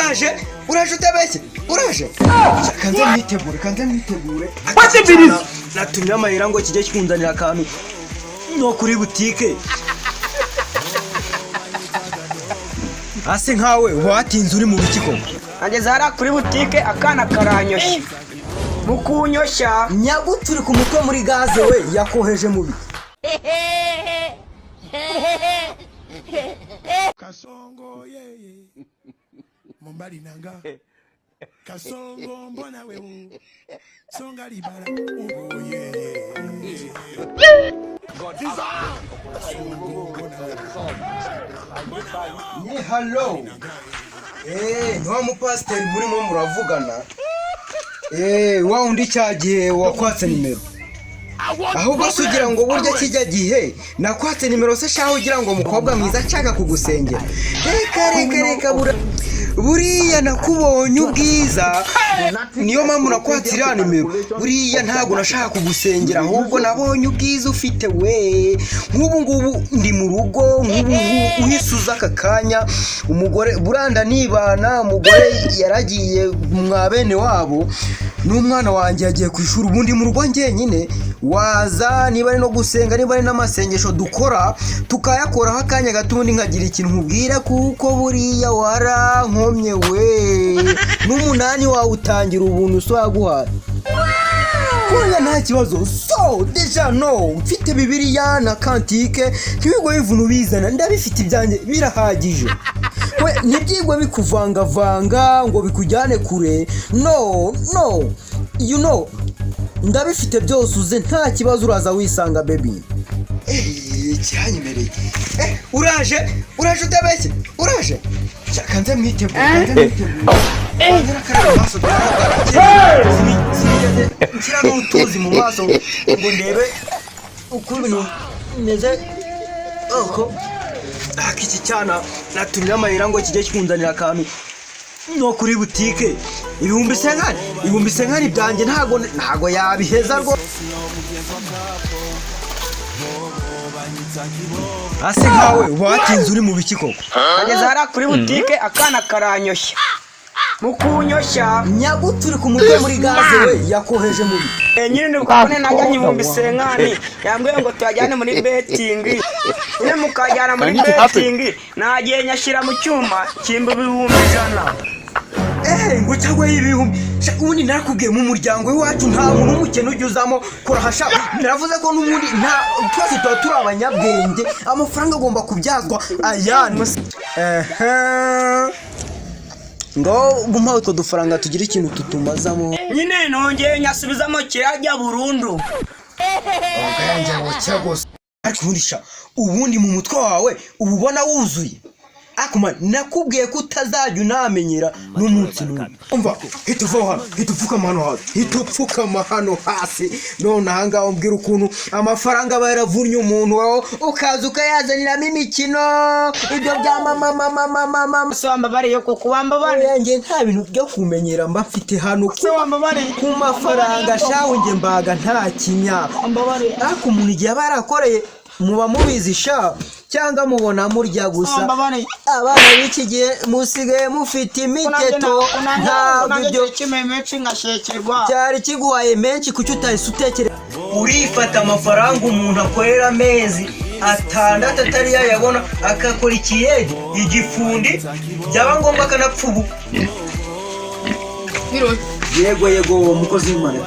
Uraje, uraje, utabeshye, uraje. Kanze mwitegure, kanze mwitegure. What the bilis? Natumye amahera ngo kijye kikunzanira akantu no kuri butike. Ase nkawe watinze uri mu biki koko? Ageze hariya kuri butike, akana karanyoshya. Mu kunyoshya, Nyaguturi ku mutwe muri gaze, we yakoheje mu biki? Kasongo yeye mobali nanga Kasongo mbona wewe songa libala oh yeye Kasongo mbona wewe. Ni hello. Ni wa mupasiteri murimo muravugana. Wa undi cya gihe wakwatse nimero. Ahubwo se ugira ngo burya kijya gihe nakwatse nimero se shaho ugira ngo umukobwa mwiza nshaka kugusengera? Reka reka reka, buriya nakubonye ubwiza, niyo mpamvu nakwatse iriya nimero. Buriya ntabwo nashaka kugusengera, ahubwo nabonye ubwiza ufite we. Nk'ubu ngubu ndi mu rugo, nk'ubu ngubu uhise uza aka kanya, umugore buranda nibana, umugore yaragiye mwa bene wabo n'umwana wanjye yagiye ku ishuri, ubundi mu rugo njyenyine. Waza niba ari no gusenga, niba ari n'amasengesho dukora, tukayakoraho akanya gato, ubundi nkagira ikintu nkubwira, kuko buriya warankomye we, n'umunani wawe utangira ubuntu so yaguhaye kuriya nta kibazo. So déjà no mfite Bibiliya na kantike, ntibigwe bivuna ubizana, ndabifite ibyanjye birahagije. We ntibyigwe bikuvangavanga ngo bikujyane kure. No no, you know, ndabifite byose, uze nta kibazo, uraza wisanga, baby. Kiranyemereye. Uraje, uraje, utabeshye, uraje. Kanze mwitegure, kanze mwitegure. Kanze nakaraba amaso bwarakeye. Sinigeze nshyira n'utuzi mu maso ngo ndebe uko ibintu bimeze. Uko aka iki cyana natumye amahera ngo kijye kikunzanira akantu no kuri butike, 50,000, 50,000 byanjye ntago yabiheza rwose. Ase nkawe watinze uri mu biki koko? Ageze hariya kuri butike, akana karanyoshya. Mu kunyoshya, Nyaguturi ku mutwe muri gaze, we yakoheje mu biki? Nyine ndibuka ko najyanye 50,000, yambwiye ngo tuyajyane muri betting. Nyine mukajyana muri betting, nagiye nyashyira mu cyuma kimba 100,000. Ngo cyangwa y'ibihumbi. Sha, ubundi narakubwiye, mu muryango w'iwacu nta muntu w'umukene ujya uzamo kurahasha. Naravuze ko n'ubundi nta twese tuba turi abanyabwenge, amafaranga agomba kubyazwa ayandi. Ehe, ngo guma utwo dufaranga tugira ikintu tutumazamo. Nyine nongeye nyasubizamo, kirajya burundu. Ariko ubundi sha, ubundi mu mutwe wawe uba ubona wuzuye? Ariko man, nakubwiye ko utazajya unamenyera n'umunsi n'umwe. Umva, hita uva hano, hita upfukama hano hasi, hita upfukama hano hasi none ahangaha umbwira ukuntu amafaranga aba yaravunnye umuntu wawe, ukaza ukayazaniramo imikino, ibyo bya mama mama mama mama. Se wambabariye koko, wambabariye? Oya, njye nta bintu byo kumenyera mba mfite hano. Se wambabariye? Ku mafaranga shawe, njye mbaga nta kinya. Wambabariye? Ariko umuntu igihe aba yarakoreye, muba mubizi sha, cyangwa mubona murya gusa? Wambabariye? Abana b'iki gihe musigaye mufite imiteto, ntabwo ibyo kimwe menshi ngashekerwa. Cyari kiguhaye menshi, kuki utahise utekereza? Urifata amafaranga umuntu akorera amezi 6 atari yayabona, akakora ikiyede, igifundi, byaba ngombwa akanapfa ubu. Yego yego, mukozi w'Imana.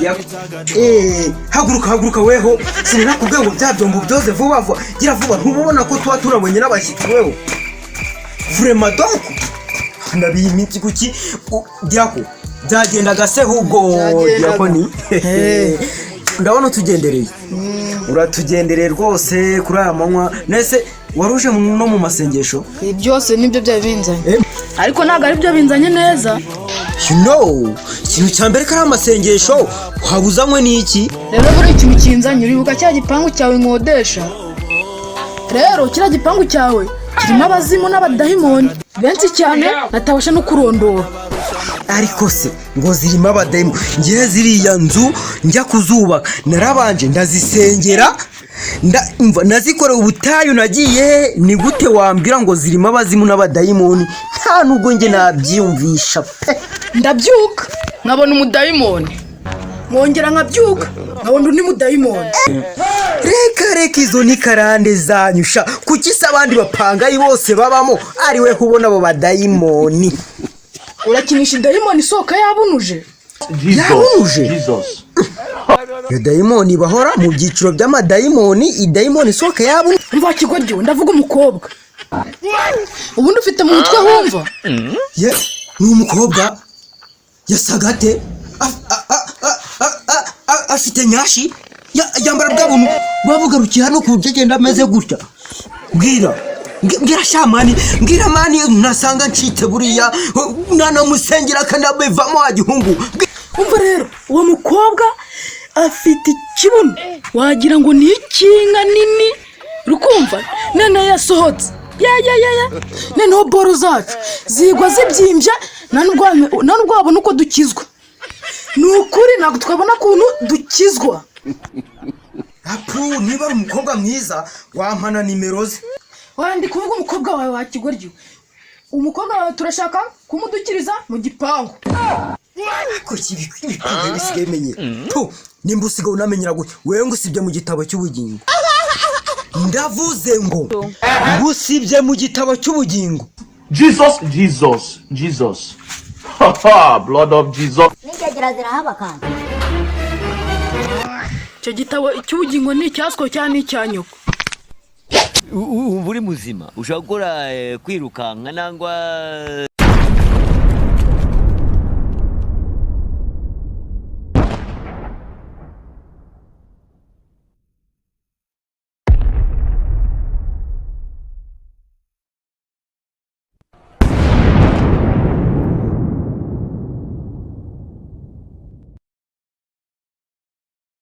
Haguruka, haguruka weho. Sinanakubwiye ngo bya byombo byoze vuba vuba? Gira vuba, ntububona ko tuba turabonye n'abashyitsi weho? Vraiment, donc nabiye iminsi kuki diako byagendaga se hubwo? Byagendaga. Diakoni, ndabona utugendereye, uratugendereye rwose kuri aya manywa. Nese waruje no mu masengesho? Ibi byose nibyo byari binzanye. Eh. Ariko ntabwo ari byo binzanye neza. You know, ikintu cya mbere ko ari amasengesho, wabuzanywe n'iki? Rero buriya ikintu kinzanye, uribuka cya gipangu cyawe nkodesha? Rero kiriya gipangu cyawe kirimo abazimu n'abadayimoni benshi cyane natabasha no kurondora. Ariko se ngo zirimo abadayimoni? Ngewe ziriya nzu njya kuzubaka narabanje ndazisengera, umva, nazikoreye ubutayu. Nagiye he? Ni gute wambwira ngo zirimo abazimu n'abadayimoni? Nta nubwo njye nabyiyumvisha pe. Ndabyuka nkabona umudayimoni, nkongera nkabyuka nkabona undi mudayimoni. Reka reka, izo ni karande zanyu sha. Kuki se abandi bapangayi bose babamo, ari we ubona abo badayimoni? Urakinisha idayimoni isohoka yabunuje? Yabunuje? Iyo dayimoni bahora mu byiciro by'amadayimoni, idayimoni isohoka yabunuje? Mva kigoryi, ndavuga umukobwa. Ubundi ufite mu mutwe humva? Ye, ni umukobwa yasaga ate? Afite nyashi? Yambara bwa buntu buba bugarukiye hano ku buryo agenda ameze gutya? Mbwira, mbwira sha man, mbwira man, nasanga ncitse buriya nanamusengera akanabivamo wa gihungu. Umva rero, uwo mukobwa afite ikibuno wagira ngo ni icy'inka nini, rukumva noneho yasohotse ya ya ya ya, noneho boro zacu zigwa zibyimbye. Nta nubwo wabona uko dukizwa. Ni ukuri ntabwo twabona ukuntu dukizwa. Apu, niba ari umukobwa mwiza wampana nimero ze. Wandi kuvuga umukobwa wawe wa kigoryi. Umukobwa wawe turashaka kumudukiriza mu gipangu. Ko ibipangu bisigaye bimenyera tu? Nimba usigaye unamenyera gutya, wewe ngo usibye mu gitabo cy'ubugingo. Ndavuze ngo ngusibye mu gitabo cy'ubugingo. Jesus, Jesus, Jesus. Blood of Jesus. N'ingegera zirahaba kandi. Icyo gitabo cy'ubugingo ni icyaswo cyangwa ni icya nyoko? Wumva uri muzima, ushobora gukora kwirukanka nangwa